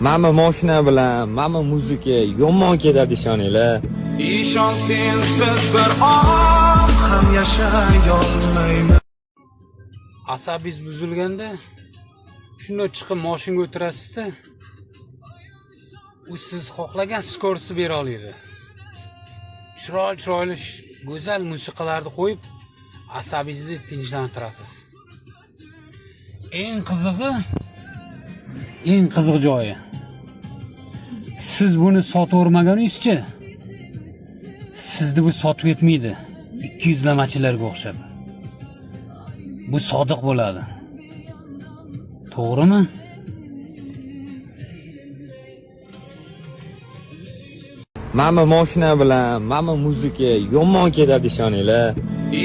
Mana moshina bilan, mana muzika yomon ketadi, ishoninglar. Ishon, sensiz bir oq ham yashay olmayman. Asabingiz buzilganda shunday chiqib moshinga o'tirasizda, u siz xohlagan скорость ni bera oladi. Chiroyli chiroyli go'zal musiqalarni qo'yib, asabingizni tinchlantirasiz. Eng qizig'i, eng qiziq joyi, siz buni sotavermaguningizcha sizni bu sotib ketmaydi ikki yuzlamachilarga o'xshab. Bu sodiq bo'ladi, to'g'rimi? Mana moshina bilan, mana muzika yomon ketadi, ishoninglar.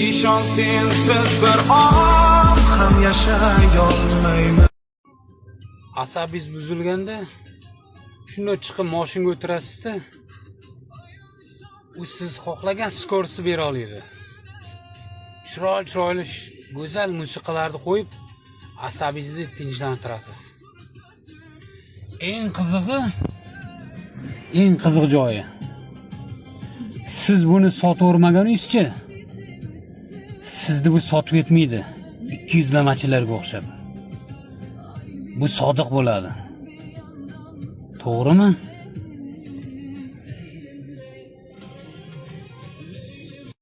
Ishon, sensiz bir oq ham yashay olmayman. Asabingiz buzilganda shunday chiqib moshinga o'tirasizda, u siz xohlagan скорость ni bera oladi. Chiroyli chiroyli go'zal musiqalarni qo'yib, asabingizni tinchlantirasiz. Eng qizig'i, eng qiziq joyi, siz buni sotavermaguningizcha sizni bu sotib ketmaydi ikki yuzlamachilarga o'xshab. Bu sodiq bo'ladi, to'g'rimi?